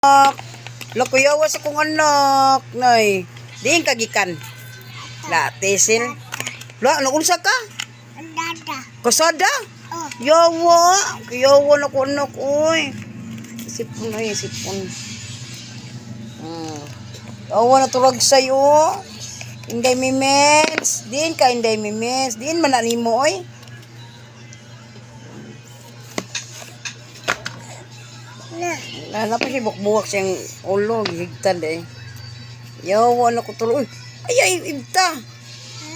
Hala, kuyawa sa kong anak. Nay. Diin ka gikan. La, tesil. La, naunsa ka? Dada. Kasada? Oh. Yawa. Yawa na ko anak, oy. Sipon, ay, sipon. Yawa na turag sa'yo. Inday mimens. Diin ka, inday mimens. Diin man na nimo, oy. Na. Lala pa siya bukbuwak siyang ulo, gihigtan eh. Yawa na ko tuloy. Uy, ay, ay, ibta.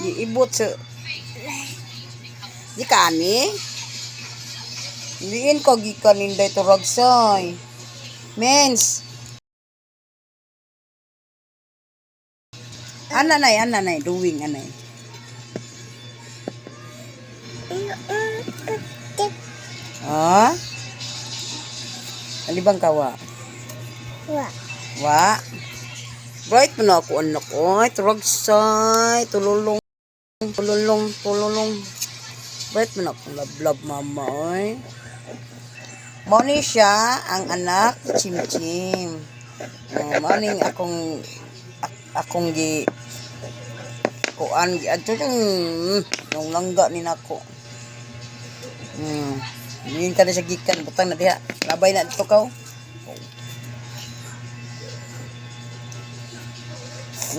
Iibot sa. Di kani? Diin ko gikan inday turagsay. Mens. Ana nay, ana nay, doing anay. Tik. Ha? Alibang kawa. Wa. Wa. Bright mo na ako anak ko. Ay, turagsay, tululong, tululong, tululong. Bright mo na akong love, mama, oy. Mao ni siya ang anak, Chim Chim. Oh, mao ning akong gi kuan gi adto nung langga ni nako. Ngin ka na sa gikan butang na diha. Labay na dito kaw.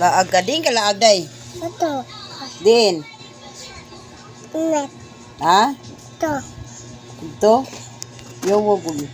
Laag ka din ka laag day. Ito. Din. Na. Ha? Ito. Ito. Yowo gud.